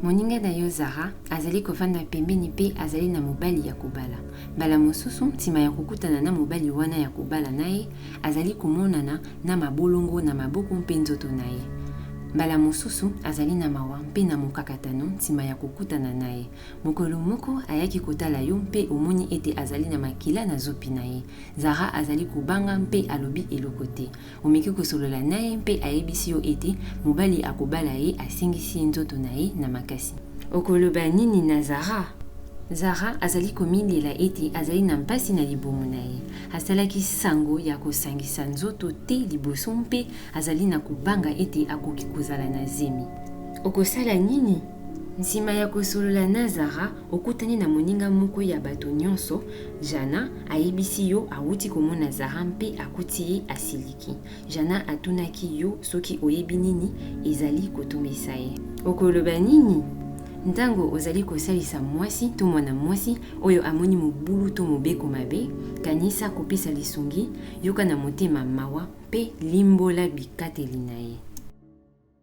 Moninga na yo Zara azali kofanda pembeni mpe azali na mobali ya kobala. Mbala mosusu, nsima ya kokutana na mobali wana ya kobala na ye, azali komonana na mabolongo na maboko mpe nzoto na ye. Mbala mosusu azali na mawa mpe na mokakatano nsima ya kokutana na ye. Mokolo moko ayaki kotala yo mpe omoni ete azali na makila na zopi na ye. Zara azali kobanga mpe alobi eloko te. Omeki kosolola na ye mpe ayebisi yo ete mobali akobala ye asengisi ye nzoto na ye na makasi. Okoloba nini na Zara? Zara azali komilela ete azali na mpasi na libumu na ye. Asalaki sango ya kosangisa nzoto te liboso mpe azali na kobanga ete akoki kozala na zemi. Okosala nini? Nsima ya kosolola na Zara, okutani na moninga moko ya bato nyonso, Jana, ayebisi yo awuti komona Zara mpe akuti ye asiliki. Jana atunaki yo soki oyebi nini ezali kotungisa ye. Okoloba nini? Ntango ozali kosalisa mwasi to mwana mwasi oyo amoni mobulu to mobeko mabe, kanisa kopesa lisungi, yoka na motema mawa mpe limbola bikateli na ye.